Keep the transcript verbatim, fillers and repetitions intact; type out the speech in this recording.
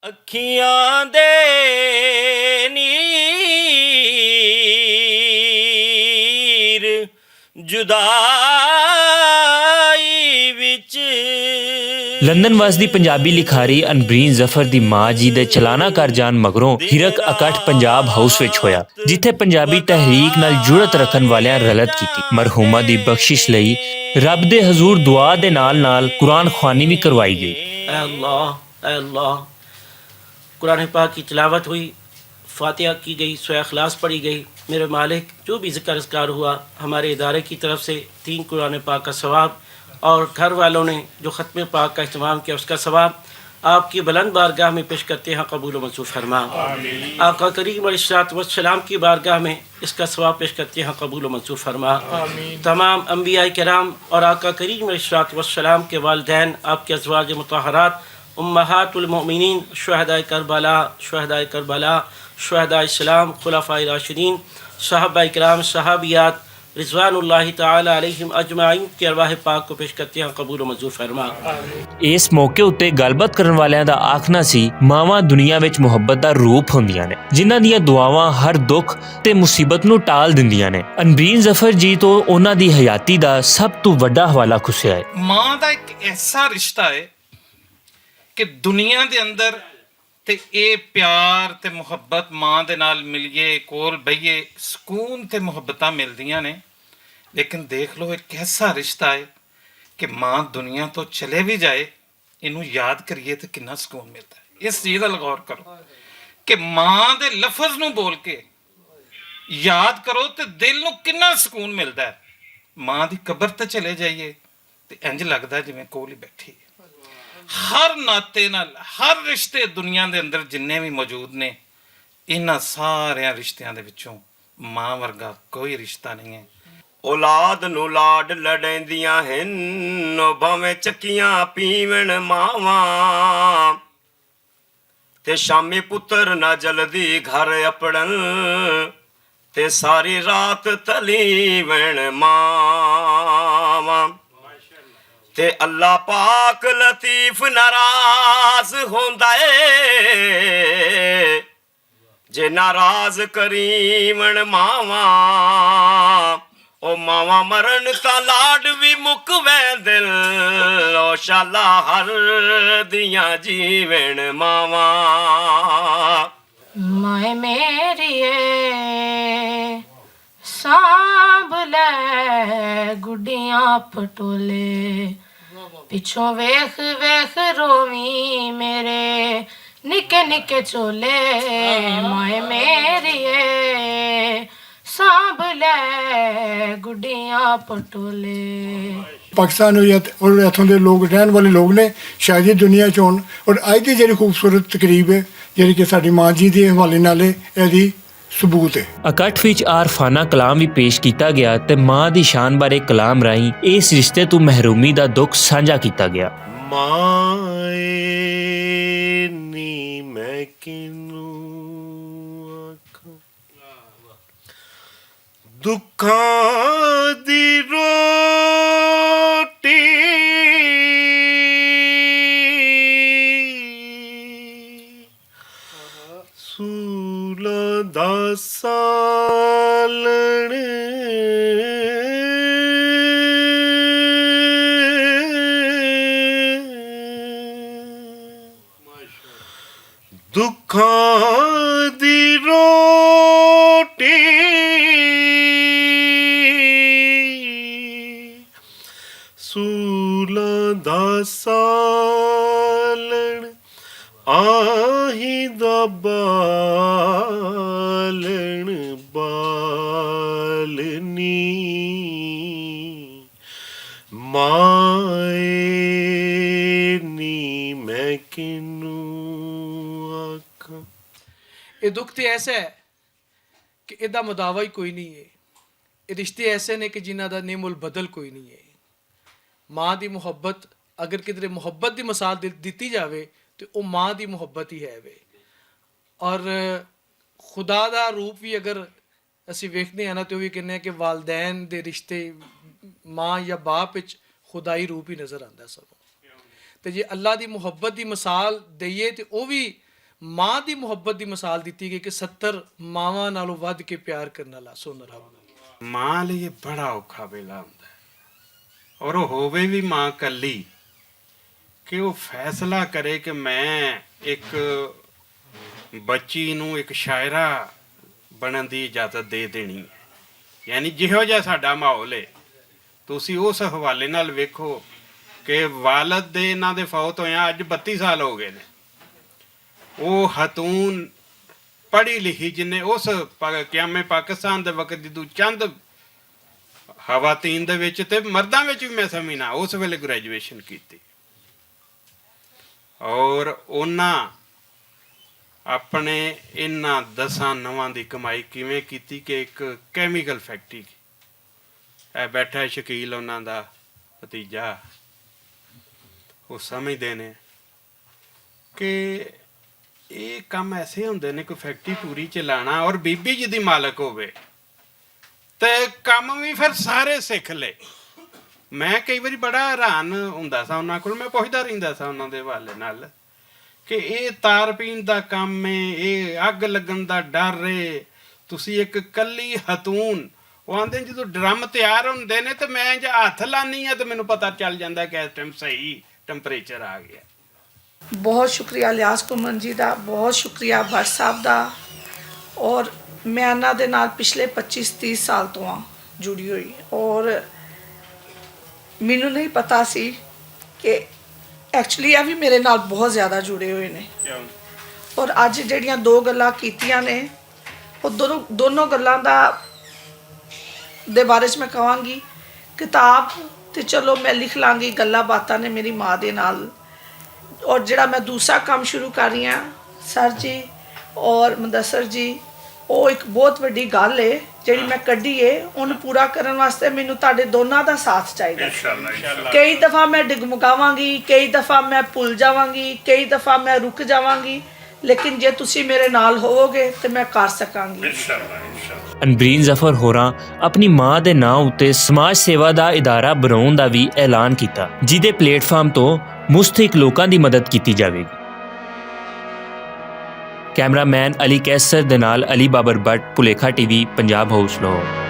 اکھیاں دے نیر جدائی وچ۔ لندن وسدی پنجابی لکھاری انبرین ظفر دی ماں جی دے چلانا کر جان مگروں ہیرک اکٹھ پنجاب ہاؤس وچ ہویا، جتھے پنجابی تحریک نال جڑت رکھن والیاں رلت کیتی۔ مرحومہ دی بخشش لئی رب دے حضور دعا دے نال نال قرآن خوانی وی کروائی گئی۔ اے اللہ، اے اللہ، قرآن پاک کی تلاوت ہوئی، فاتحہ کی گئی، سورہ اخلاص پڑھی گئی۔ میرے مالک، جو بھی ذکر اذکار ہوا، ہمارے ادارے کی طرف سے تین قرآن پاک کا ثواب، اور گھر والوں نے جو ختم پاک کا اہتمام کیا، اس کا ثواب آپ کی بلند بارگاہ میں پیش کرتے ہیں، قبول و منظور فرما۔ آقا کریم علیہ الصلوۃ والسلام کی بارگاہ میں اس کا ثواب پیش کرتے ہیں، قبول و منظور فرما۔ تمام انبیاء کرام اور آقا کریم علیہ الصلوۃ والسلام کے والدین، آپ کے ازواج مطہرات، امہات المؤمنین، شہداء کربلا، شہداء کربلا، شہداء اسلام، خلفاء راشدین، صحابہ کرام، صحابیات، رضوان اللہ تعالی علیہم اجمعین کی ارواح پاک کو پیش کرتے ہیں، قبول و منظور فرما۔ اس موقع اتے گل بات کرن والیاں دا آکھنا سی، ماواں دنیا وچ محبت دا روپ ہوندیاں نے، جنہاں دیاں دعاواں ہر دکھ تے مصیبت نوں ٹال دیندیاں نے۔ انبرین ظفر جی تو انہاں دی حیاتی دا سب تو وڈا حوالہ کھسیا ہے۔ ماں دا ایک ایسا رشتہ ہے کہ دنیا دے اندر تے اے پیار تے محبت ماں دے نال ملیے، کول بہیے، سکون تے محبتاں ملدیاں نے۔ لیکن دیکھ لو، ایک ایسا رشتہ ہے کہ ماں دنیا تو چلے بھی جائے، اینوں یاد کریے تے کنا سکون ملدا ہے۔ اس چیز دا غور کرو کہ ماں دے لفظ نوں بول کے یاد کرو تے دل نوں کنا سکون ملدا ہے۔ ماں دی قبر تے چلے جائیے تے انج لگدا ہے جویں کول ہی بیٹھی ہے۔ ہر ناطے نال، ہر رشتے دنیا دے اندر جننے بھی موجود نے، انہاں ساریاں رشتیاں دے وچوں ماں ورگا کوئی رشتہ نہیں ہے۔ اولاد نوں لاڈ لڈیندیاں ہن، او بھاویں چکیاں پیون ماواں۔ تے شامی پتر نہ جلدی گھر اپڑن، تے ساری رات تلی وین ماواں۔ تے اللہ پاک لطیف ناراض ہوندا اے، جے ناراض کریون ماواں۔ او ماواں مرن تاں لاڈ وی مک ویندن، او شالا ہر دیاں جیون ماواں۔ مائے میری اے، سانبھ لے گڈیاں پٹولے، پچھوں ویکھ ویکھ روویں میرے نکے نکے چولے، مائے میری اے، سانبھ لے گڈیاں پٹولے۔ پاکستان اور اتھوں دے لوگ، رہن والے لوگ نے، شاید ہی دنیا چ ہون۔ اور اج دی جڑی خوبصورت تقریب ہے، جڑی کہ ساڈی ماں جی دے حوالے نال ہے، ایہدی ثبوت ہے۔ اکٹھ وچ عارفانہ کلام وی پیش کیتا گیا تے ماں دی شان بارے کلام راہیں اس رشتے توں محرومی دا دکھ سانجھا کیتا گیا۔ ماں اے نی میں کینوں آکھاں، دکھاں دی روٹی، سولاں دا سالن، دکھاں دی روٹی، سولاں دا سالن، آہیں دا بالن بالنی، ماں اے نی میں کینوں آکھاں۔ اے دکھ تے ایسا ہے کہ ایدا مداوا ہی کوئی نہیں ہے۔ اے رشتے ایسے نے کہ جنہاں دا نعم البدل کوئی نہیں ہے۔ ماں دی محبت، اگر کدھر محبت دی مثال دل-، دتی جاوے، تے او ماں دی محبت ہی ہے وے۔ اور خدا دا روپ بھی اگر اسی ویکھنے ہیں نا، تے او بھی کہنے ہیں کہ والدین دے رشتے، ماں یا باپ وچ خدائی روپ ہی نظر آندا ہے سانوں۔ تے جے اللہ دی محبت دی مثال دئیے، تے او بھی ماں دی محبت دی مثال دتی گئی کہ ستر ماواں نالوں ودھ کے پیار کرن والا سونر ہاؤ۔ ماں لئی یہ بڑا اوکھا ویلا ہوندا ہے، اور وہ ہووے بھی ماں کلی، کہ وہ فیصلہ کرے کہ میں ایک بچی نوں ایک شاعرہ بنن دی اجازت دے دینی ہے۔ یعنی جہو جہا ساڈا ماحول ہے، تسی اس حوالے نال ویکھو کہ والد دے، انہاں دے فوت ہویاں اج بتی سال ہو گئے نے۔ وہ خاتون پڑھی لکھی، جن نے اس پا-، قیام پاکستان دے وقت جدوں چند خواتین دے وچ تے مرداں وچ بھی میں سمجھنا اس ویلے گریجویشن کیتی، اور انہاں اپنے انہاں دساں نواں دی کمائی کیویں کیتی کہ ایک کیمیکل فیکٹری، اے بیٹھا ہے شکیل انہاں دا بھتیجا، وہ سمجھدے نے کہ یہ کم ایسے ہوندے نے، کوئی فیکٹری پوری چلانا اور بی بی جی دی مالک ہووے تے کم وی پھر سارے سکھ لے۔ میں کئی واری بڑا حیران ہوندا سا انہاں کول، میں پوچھدا رہندا سا انہاں دے حوالے نال کہ اے تارپین دا کم اے، اے اگ لگن دا ڈر اے، تسی اک کلی ہتون۔ او آندے جدوں ڈرم تیار ہوندے نے تے میں جے ہتھ لانی آ تے مینوں پتہ چل جاندا کہ اس ٹائم صحیح ٹمپریچر آ گیا۔ بہت شکریہ الیاس کمن جی دا، بہت شکریہ بٹ صاحب دا۔ اور میں انہاں دے نال پچھلے پچیس تیس سال توں ہاں جڑی ہوئی، اور مینوں نہیں پتا سی کہ ایکچولی اے وی میرے نال بہت زیادہ جڑے ہوئے نے۔ اور اج جڑیاں دو گلاں کیتیاں نے، او دونوں گلاں دا دے بارے چ میں کہاں گی، کتاب تے چلو میں لکھ لاں گی، گلاں باتاں نے میری ماں دے نال۔ اور جڑا میں دوسرا کم شروع کر رہی ہاں، سر جی اور مدثر جی، او ایک بہت وڈی گل ہے جڑی میں کڈی ہے۔ ان پورا کرن واسطے مینوں تہاڈے دوناں دا ساتھ چاہیدا ہے۔ کئی دفعہ میں ڈگمگاواں گی، کئی دفعہ میں بھول جاواں گی، کئی دفعہ میں رک جاواں گی، لیکن جے تسی میرے نال ہووو گے تے میں کر سکاں گی۔ انبرین ظفر ہوراں اپنی ماں دے ناں اُتے سماج سیوا دا ادارہ بناؤن دا وی اعلان کیتا، جس دے پلیٹ فارم توں مستحق لوکاں دی مدد کیتی جاوے گی۔ کیمرہ مین علی کیسر دے نال علی بابر بٹ، پلیکھا ٹی وی، پنجاب ہاؤس، لاہور۔